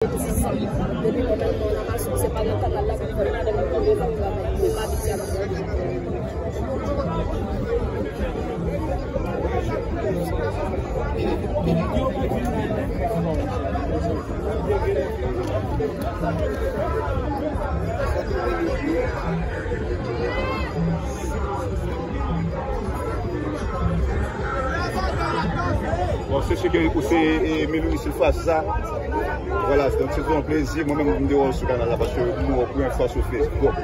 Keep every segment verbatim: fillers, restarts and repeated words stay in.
Depi mwen menm mwen nan masyon, se pa nan kanal la pou fè madanm mwen konn travay. Mwen pa abitye ap fè. Bon, se sè ke ou se, e, Melouni Silfa, se sa? Vwala, se yon, se yon plezi. Mwen menm, m te wè w sou kanal la, paske m wè w premyè fwa sou Facebook.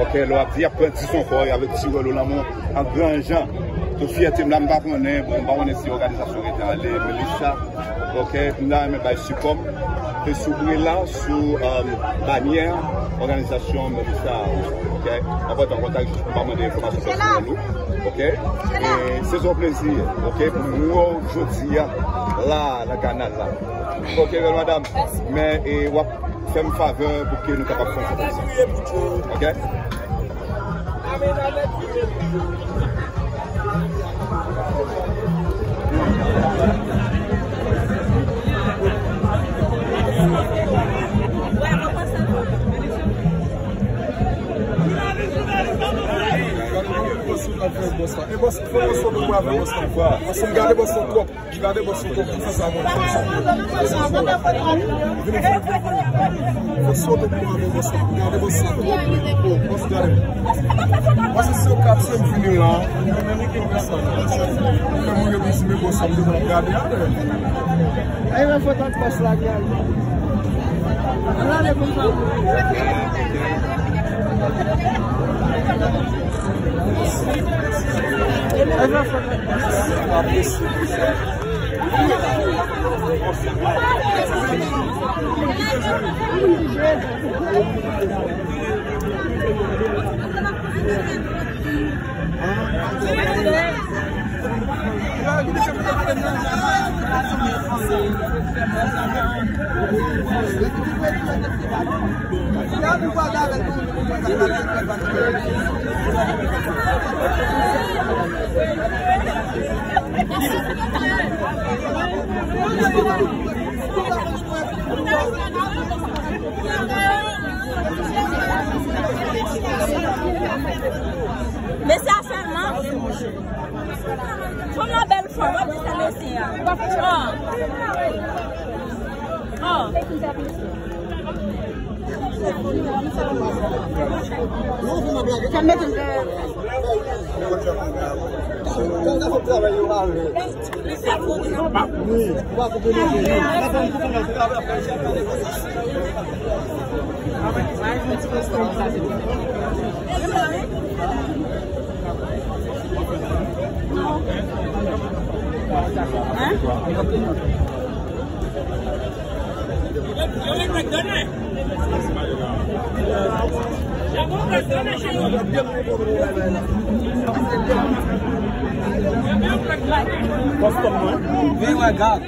Oke, lè w ap di, y ap pran dis ankò, y avèk Ti Wèl Olanmò, an gran jan. Tout fyète m la, m pa konnen, bon, m pa konnen si òganizasyon rete ale, men li sa. Oke, m ta renmen bay sipò m. Se sou Brela, sou, um, banyè òganizasyon Melissa House. Oke? N ap rantre an kontak jis pou m pa mande enfòmasyon pèsonèl ou. Oke? E se yon plezi, oke, pou m wè w jodi a, la, nan kanal la. Oke, bèl madanm. Men, e, w ap fè m favè pou ke nou kapab fè yon foto ansanm. Oke? E bòs, fè yon sòt pou avè bòs la. Ansanm, gade bòs la twòp. Gade bòs yo, konprann sa, sa, bon. Vini, vini, vini, vini. Bòs yo, te pou mande bòs yo. Gade bòs yo. Bon, bòs, gade. Paske se yo kat se m vini la. Mwen menm ki konn sa. Fè moun yo vin di, men bòs sa, m te konn ap gade a, men. Ay, men foto ak bòs la, gade. Gade konsa. Men sa sèlman. Fanm la bèl fanm, w ap di sa mesye a. Oh. Oh. Vin wè gad.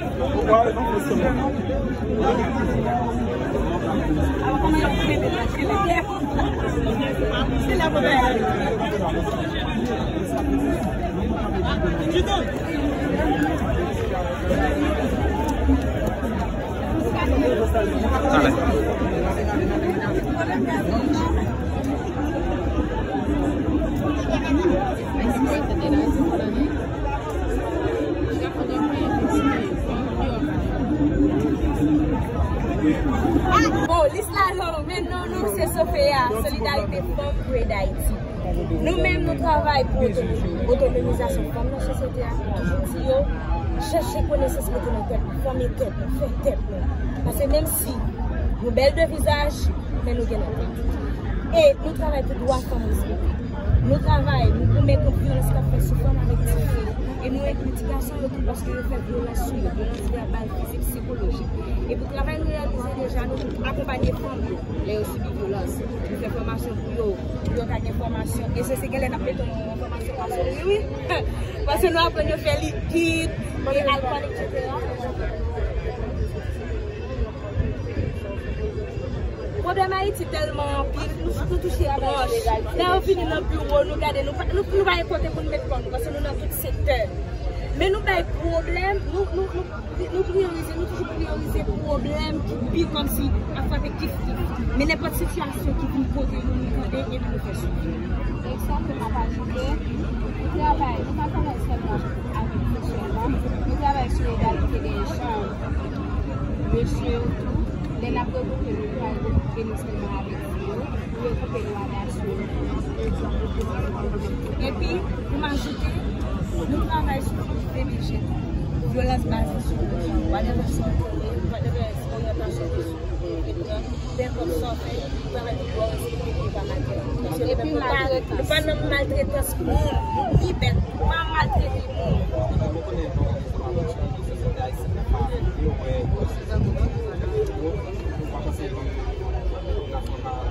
Bon, lis la long, men non, nou se Sofeya, Solidarite Fanm Kreye Dayiti. Nou menm, nou travay pou oto-, otonomizasyon fanm nan sosyete a. Nou toujou di yo, chèche konesans mete nan tèt nou, fòme tèt nou, fè tèt nou. Paske menm si nou bèl de vizaj, men nou gen nan tèt. E nou travay pou dwa fanm respekte. Nou travay, nou pou met yon vyolans k ap fèt sou fanm avèk tifi. E nou enkli ti gason yo tou paske yo fè vyolans sou yo, vyolans vèbal, fizik, sikolojik. E pou travay nou reyalize deja, nou akonpanye fanm yo lè yo sibi vyolans. Nou fè fòmasyon pou yo, pou yo ka gen fòmasyon. E se, se genlè n ap mete yon fòmasyon pa sou li, wi. Paske nou aprann yo fè likid, e alkòl, etsetera. Pwoblèm Ayiti tèlman anpil, nou, nou touche branch. Lè yo vini nan biwo, nou gade, nou pa, nou, nou pa gen kote pou nou met kò nou, paske nou nan tout sektè. Men nou bay pwoblèm, nou, nou, nou, nou priyorize, nou toujou priyorize pwoblèm ki pi kòmsi ap frape kif kif. Men nenpòt sitiyasyon ki vin kote nou, nou tande epi nou fè soufri. Egzakteman, pa ajoute, nou travay, nou pa travay sèlman avèk fonksyònman, nou travay sou egalite de echanj. Mesye yo tou, lè n ap regwoupe, nou pa regwoupe nou sèlman avèk fi yo, pou yo koupe lwa gason yo. Epi, pou m ajoute, nou travay sou femijen, vyolans baze sou whatever sa w ye, whatever oryantasyon ke sou, ke nou pran, nenpòt sa w fè, travay pou w respekte, pou w pa maltrete. Paske nou pa, nou pa nan maltretans moun, nou pi bèt, nou pa maltrete moun.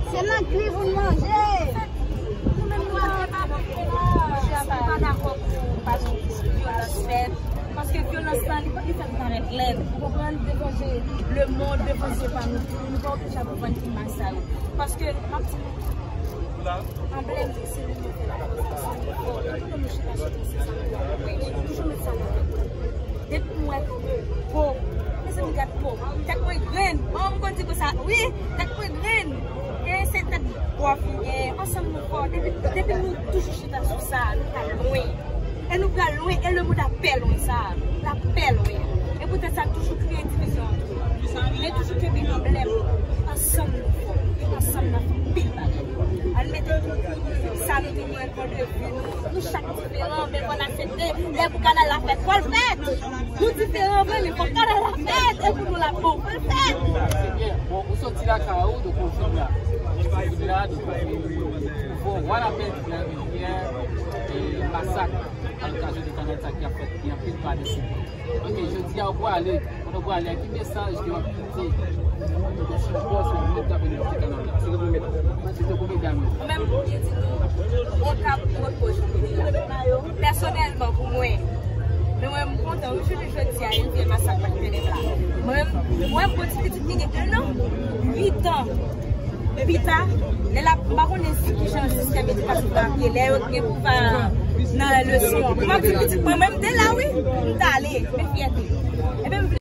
Se nan gri pou n manje. Nou menm nou ap fè pa nou pa dakò pou pa gen vyolans fèt. Paske vyolans la, li, li fèt parèt lèd. Ou konprann? Devanje lemonn, devanje pa nou tou. Nou pa oblije ap vann imaj sa yo. Paske, m ap di nou, anblèm se li ki fè la fòs, se li ki fè. Tout moun chita sou konsèy sa, nou toujou met sa nan tèt nou. Depi m wè po, mezanmi, gad po. Tèt mwen grenn. Bon, m konn di konsa, wi, tèt mwen grenn. E se tèt bòf li gen, ansanm nou fò. Depi, depi nou toujou chita sou sa, nou pral lwen. E nou pral lwen, e lemonn ap pè lwen sa. L ap pè lwen. E poutèt sa, toujou kreye divizyon ant nou. Men toujou kenbe anblèm. Ansanm nou fò. E ansanm n ap fè anpil bagay. Ann mete tout sa nou te gen. Nou chak diferan, men fò n aksepte. Lè pou kanal la fèt, fò l fèt. Nou diferan vre, men fò kanal la fèt. E pou nou la bon, fò l fèt. Bon, ou soti lakay ou, donk ou vin la. Ou vin la, donk ou vin la, ou vin la, rivyè, e masak, a lokazyon de kanal sa ki ap fèt, gen anpil pa de sou. Ok, jodi a ou prale, pandan ou prale, ki mesaj ke w ap kite pou sipò sou moun k ap vin nan kanal la? Se te pou medam yo. Mwen menm, mwen di nou, okap pran pòz yo. Pèsonèlman, pou mwen, men mwen, m kontan, wi, jounen jodi a, rivyè masak pa t mennen la. Mwen menm, mwen, m gon ti pitit ki gen en an, uit an. Pita, lè l ap, m pa konnen si kijan sistèm edikasyon pa ap ye, lè yo gen pou va nan leson an. Kòman ti pitit mwen, mwen, m te la, wi. M t ale, men fyète. Ebyen, m